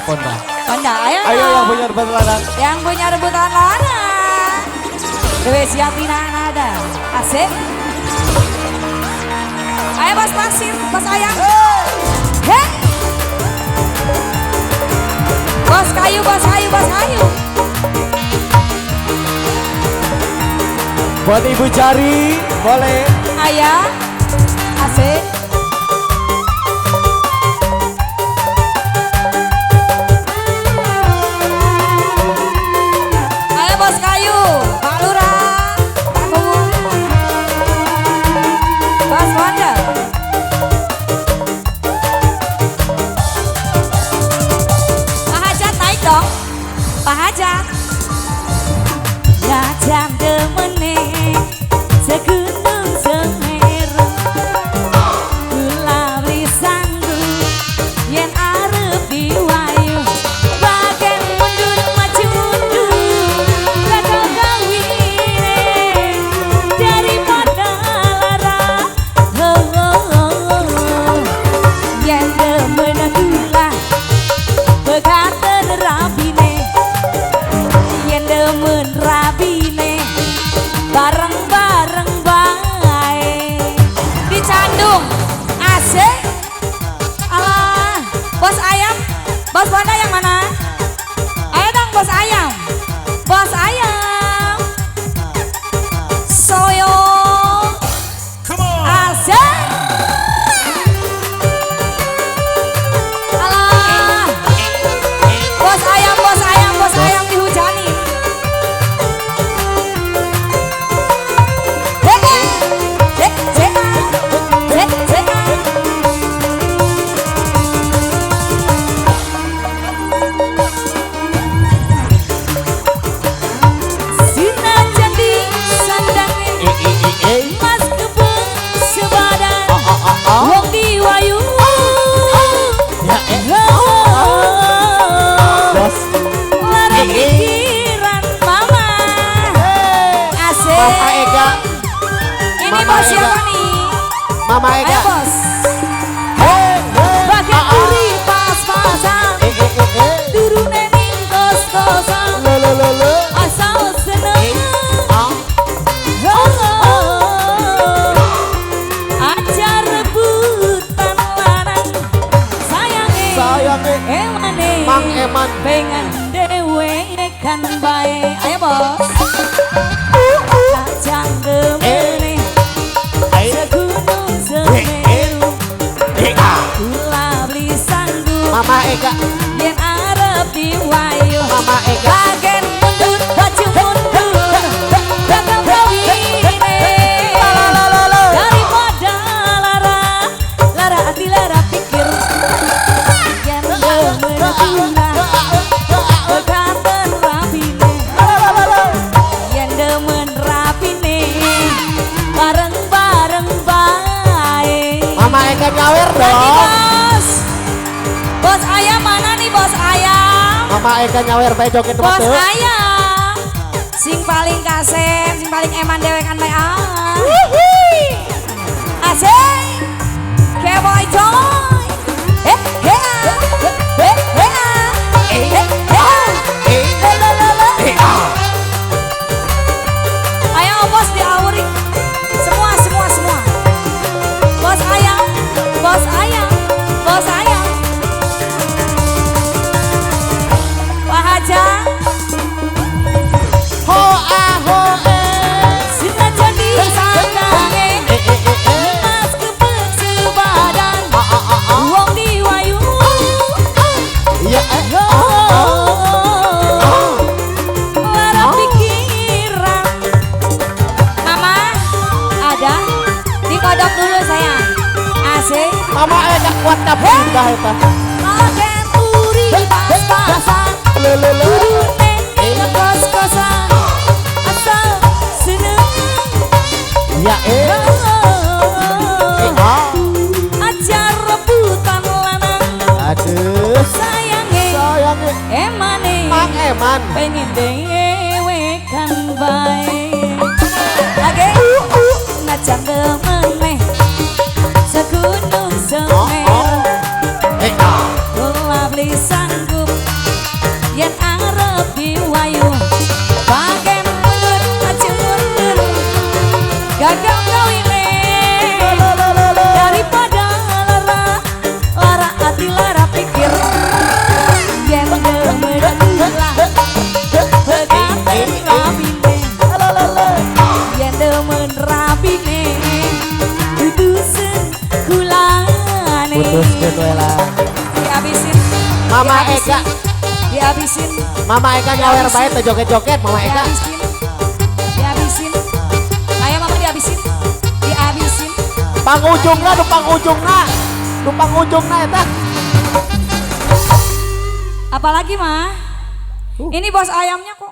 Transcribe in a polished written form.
Honda. Honda, ayo. Ayo yang punya rebutan lanang. Yang punya rebutan lanang. Dewe siapina nada. Asik. Ayo bos pasir, bos ayam. Hei. Bos kayu, bos kayu, bos kayu. Buat Ibu Jari, boleh. Ayah, asik. Ayo bos kayu, Pak Lurah, Pak Kuwu, Bos Wanda. Pak Hajat naik dong, Pak Hajat. Jajang demene segunung Semeru, kula beli sanggup yen arep diwayu, bagen mundur maju mundur bakal kawine daripada lara. Oh, oh, oh. Yen demen kula bekaten rabine, yen demen rabine bareng-bareng bae dicandung. Asik. Alah, bos ayam, bos Wanda yang mana? Ayo dong bos ayam, bos ayam. Soyo. Asik. Alah, bos ayam, bos ayam, bos ayam dihujani. Mas kebun sebadan, wong diwayu. Bos. Lara pikiran mama. Asik. Mama Ega. Ini bos siapa nih? Mama Ega. Ayo bos. Bagian kuri pas-pasan, turune ning kos-kosan. Asal seneng. Ajar rebutan lanang, sayange, sayange, emane, Mang Eman, pengen dewekan bae. Ayo bos. Kacang gemene, segunung Semeru, kula beli sanggup. Mama Ega, yen arep diwayu, Mama Ega. Bagen mundur, baju mundur, bakal kawine. Daripada lara, lara hati lara pikir, yen demen kula bekaten rabine, yen demen rabine bareng-bareng bae. Mama Ega nyawer dong. Bos, bos ayam mana nih bos ayam? Mama Ega nyawer bae joget Bos ayam, sing paling kasem, sing paling eman dewekan bae ah. Asik, keboy joy, eh eh eh eh eh eh, lo lo lo. Ayo bos diawuri, semua semua semua. Bos ayam, bos ayam, bos ayam. Pak Haja. Ho a ho eh. Sina jadi sandange, mas kebek sebadan, wong diwayu. Iya eh. Lara pikiran. Mama, ada? Dikodok dulu sayang. Asik. Mama Ega kuat tapi dah eta. Bagen uri pas-pasan, turune ning kos-kosan, asal seneng. Ya eh. Ajar rebutan lanang, Aduh. sayange, Sayange, emane, Mang Eman, pengen dewekan bae. Lagi ngajak demene, segunung Semeru, kula beli sanggup. Yen arep diwayu bagen mundur mundur gagal kawine daripada lara lara hati lara pikir yen demen lah pegaten rabine yen demen rabine putusin kulane. Putuskeun we lah. Dihabisin. Mama Dihabisin. Eka. Dihabisin. Mama Eka nyawer bae teh joget-joget Mama Eka. Dihabisin, dihabisin, ayo Mama, dihabisin, dihabisin. Pangujungna nu pangujungna. Nu pangujungna eta. Apalagi, Mah? Ini bos ayamnya kok.